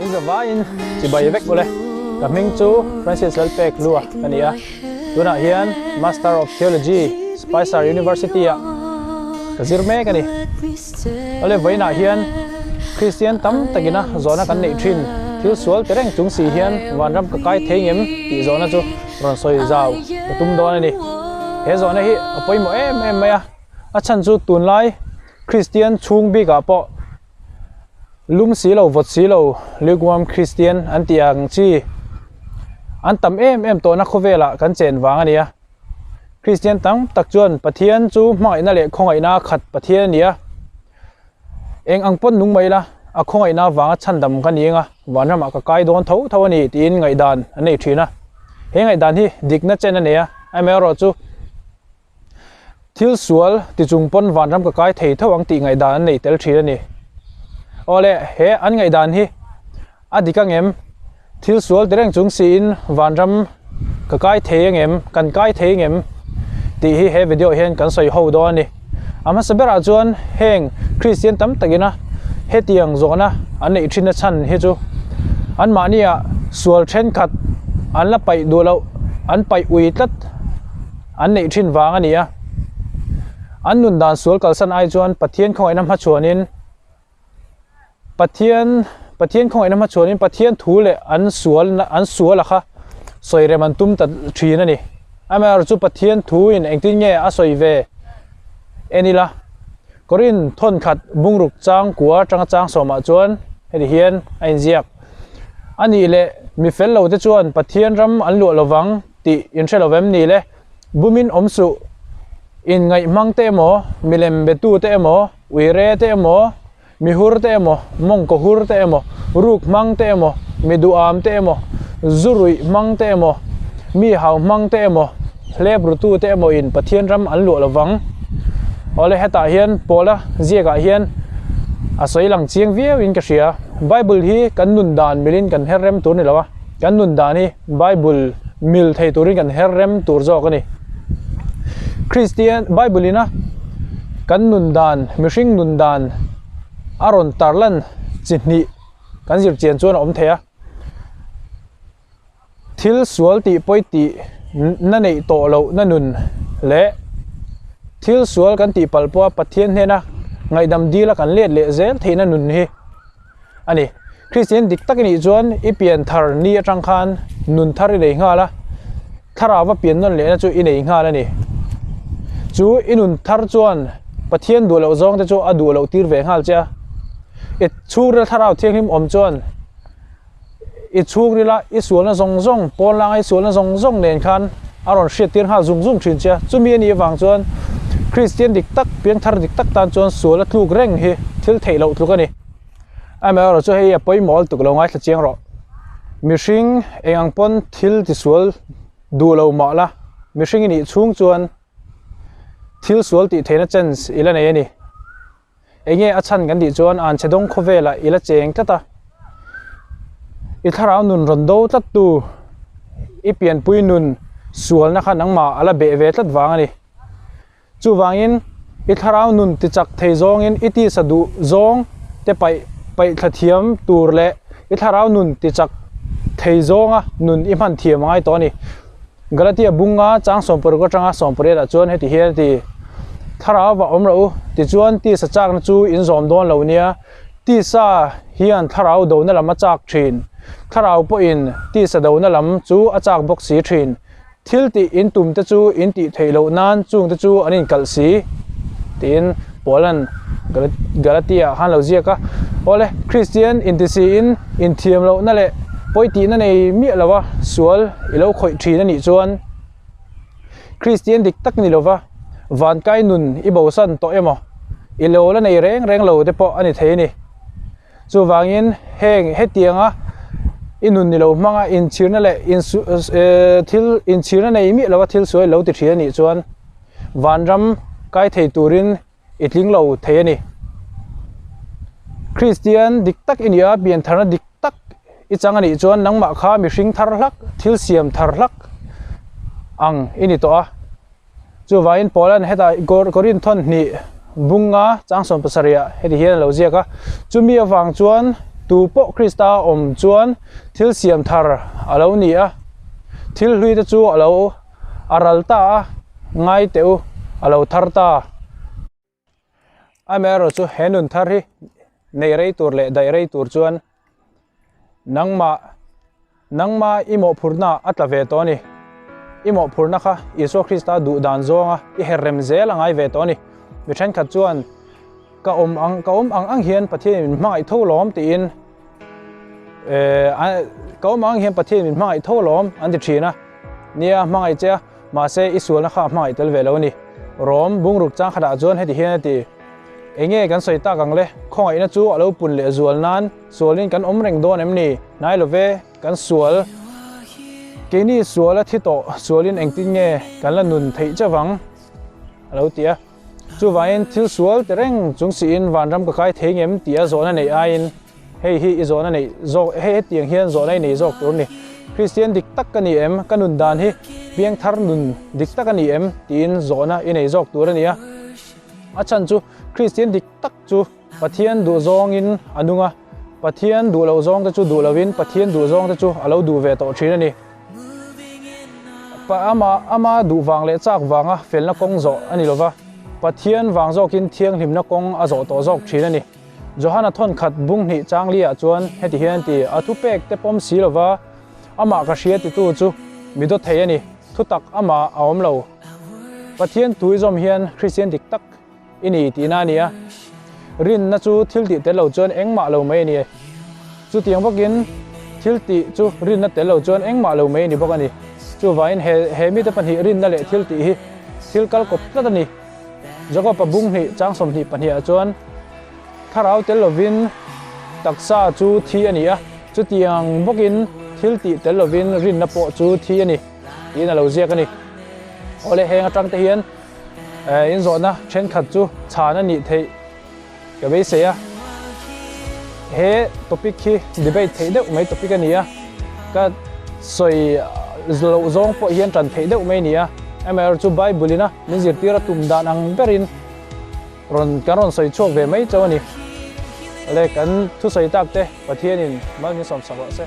In zavaiin chibai vek ule. Ka hming chu Francis Lalpek Lua ka ni a. Tunah hian Master of Theology Spicer University ah ka zir mek a ni. Awle vawiinah hian Kristian tam takina zawhna kan neih thin thil sual ti reng chung si hian vanram ka kai thei ngem tih zawhna chu rawn sawi zau ka tum dawn a ni. He zawhna hi a pawimawh em em mai a, a chhan chu tunlai Kristian chhung bikah pawh Lum si lo, vawt si lo, lukewarm Christian an tih ang chi an tam em em tawhna khawvelah kan chen vang a ni a. Christian tam tak chuan Pathian chu hmangaihna leh khawngaihna khat Pathian a ni a. Eng ang pawn nung mai ila, a khawngaihna vanga chhandam ka ni eng a, vanramah ka kai dawn tho tho a ni tiin ngaihdan an nei thin a. He ngaihdan hi dikna chen a nei a, amaherawhchu Thil sual ti chung pawn vanram ka kai thei tho ang tih ngaihdan an nei tel thin a ni. Awle, he an ngaihdan hi a dik angem? Thil sual ti reng chung siin vanram ka kai thei angem? Kan kai thei angem? Tih hi he video hian kan sawi ho dawn a ni. A hmasa berah chuan heng Kristian tam takina hetiang zawhna an neih thinna chhan hi chu anmahniah sual thenkhat an la paih duh loh, an paih ui tlat. An neih thin vang a ni a. An nun dan sual kalsan ai chuan Pathian khawngaihna hmachhuanin Pathian Pathian khawngaihna hmachhuanin Pathian thu leh an sual an sual a kha sawi rem an tum ta thin a ni. Amaherawhchu chu Pathian thu in engtin nge a sawi ve en ila Korin thawnkhat bungruk chang kua atanga chang sawmah chuan heti hian a inziak a nih leh mi fel lo te chuan Pathian ram an luah lovang tih in hre lo vem ni le? Bumin awm suh, inngaih hmang te emaw, milem betu te emaw, uire te emaw, mihur te emaw, mawngkaw hur te emaw, ruk hmang te emaw, mi duham te emaw, zu ruih hmang te emaw, mi hau hmang te emaw, hlep rutu te emaw in Pathian ram an luah lo vang. Awle hetah hian Paula ziakah hian a sawi lang chiang viau in ka hria. Bible hi kan nun dan milin kan her rem tur ni lo a, kan nun dan hi Bible mil thei turin kan her rem tur zawk a ni. Kristian Bible ina kan nun dan, mihring nun dan a rawn tarlan chi hnih kan zir chian chuan a awm thei a. Thil sual tih pawi tih na neih tawh loh na nun leh thil sual kan tih palh pawha Pathian hnena ngaihdam dila kan let leh zel theihna nun hi a ni. Kristian dik tak i nih chuan i pian thar ni atang khan nun thar i nei nghal a, thlarau va pian nawn lehna chu i nei nghal a ni. Chu i nun thar chuan Pathian duh loh zawng te chu a duh loh tir ve nghal che a. I chhungril thlarau thianghlim awm chuan i chhungrila i sualna zawng zawng, pawnlanga i sualna zawng zawng nen khan a rawn hriat tir nghal zung zung thin che a. Chumi a nih avang chuan Kristian dik tak, piangthar dik tak tan chuan sual a tluk reng hi thil theih loh tluk a ni. Amaherawh chu hei a pawimawh lutuk lo ngaithla chiang rawh. Mihring eng ang pawn thil tisual duh lo mah la, mihring i nih chhung chuan thil sual tih theihna chance i la nei a ni. Enge a chhan kan tih chuan an chhe dawng khawvelah i la cheng tlat a, i thlarau nun rawn do tlat tu i pianpui nun sualna kha nangmah a la beh ve tlat vang a ni. Chuvangin, i thlarau nun tichak thei zawngin i tisa duh zawng te paih paih thla thiam tur leh i thlarau nun tichak thei zawnga nun i hman thiam a ngai tawh a ni. Galatia bunga chang sawmparuk atanga sawmpariat ah chuan heti hian a ti, Thlarau va awm rawh u, tichuan tisa chakna chu in zawm dawn lo nia, tisa hian thlarau dona lam a chak thin, thlarau pawhin tisa dona lam chu a chak bawk si thin. Thil tih in tum te chu in tih theih loh nan chung te chu an inkalh si tiin Paula'n Galatia ah khan lo ziak a. Awle, Kristian intisiin inthiam lohna leh pawi tihna nei miah lova sual i lo khawih thin a nih chuan Kristian dik tak ni lova vankai nun i bosan tawh emaw i lo la nei reng reng lo te pawh a ni thei a ni. Chuvangin heng hetianga i nun ni lo hmanga inchhirna leh thil inchhirna nei miah lova thil sual lo ti thin a nih chuan vanram kai thei turin i tling lo thei a ni. Kristian dik tak i nih a, piantharna dik tak i chang a nih chuan nangmah kha mihring thar hlak, thil siam thar hlak ang i ni tawh a. Chuvangin Paula'n hetah Korinth thawn hnih bunga chang sawm pasarihah heti hian a lo ziak a, chumi avang chuan Tu pawh Krista a awm chuan thil siam thar a lo ni a, thil hlui te chu a lo a ral ta a, ngai teh u, a lo thar ta. Amaherawh chu he nun thar hi nei rei tur leh daih rei tur chuan nangmah nangma i mawhphurhna a tla ve tawh a ni. I mawhphurhna kha Isua Krista duh dan zawnga i her rem zel a ngai ve tawh a ni. Mi thenkhat chuan ka awm ang ka awm ang ang hian Pathianin min hmangaih tho lawm tiin eh ka awm ang ang hian Pathianin min hmangaih tho lawm an ti thin a. Nia hmangaih che a. Mahse, i sualna kha a hmangaih tel ve lo a ni. Rom, bungruk chang khatah chuan heti hian a ti, Enge kan sawi tak ang le? Khawngaihna chu a lo pun leh zual nan sualin kan awm reng dawn em ni? Hnai lo ve, kan sual. Keini sual a thi tawh, sualin engtin nge kan la nun theih chauh ang? A lo ti a. Chuvangin thil sual ti reng chung siin vanram ka kai thei ngem tih a zawhna neih aiin hei hi i zawhna neih zawk hei hetiang hian zawhna i nei zawk tur a ni. Kristian dik tak ka ni em? Ka nun dan hi piangthar nun dik tak a ni em? tiin zawhna i nei zawk tur a ni a. A chhan chu Kristian dik tak chu Pathian duh zawngin a nung a, Pathian duh loh zawngte chu duh lovin Pathian duh zawngte chu a lo duh ve tawh thin a ni. Ama ama duh vang leh chak vanga felna kawng zawh a ni lova, Pathian vang zawkin thianghlimna kawng a zawh tawh zawk thin a ni. Johana thawnkhat bung hnih changli ah chuan heti hian a ti, A thupek te pawm si lova, amah ka hria titu chu mi dawt thei a ni, thutak amah a awm lo. Pathian tui zawm hian Kristian dik tak I ni tihna a ni a, rinna chu thil tih tel lo chuan engmah lo mai a ni. Chutiang bawkin thil tih chu rinna tel lo chuan engmah lo mai a ni bawk a ni. Chuvangin he he mite pahnih rinna leh thil tih hi thil kal kawp tlat a ni. Jakob-a bung hnih chang 22 ah chuan thlarau tel lovin taksa chu thi a ni a, chutiang bawkin thil tih tel lovin rinna pawh chu thi a ni tiin a lo ziak a ni. Awle heng atang te hian In zawhna thenkhat chu chhan a nih theih ka beisei a, he topic hi debate theih deuh mai topic a ni a, ka sawi loh zawng pawh hian tan theih deuh mai a ni a, amaherawhchu chu Bible ina min zirtir a tum dan ang berin rawn kan rawn sawi chhuak ve mai chauh a ni. Le kan thusawi tak te Pathianin mal min sawmsak rawh se.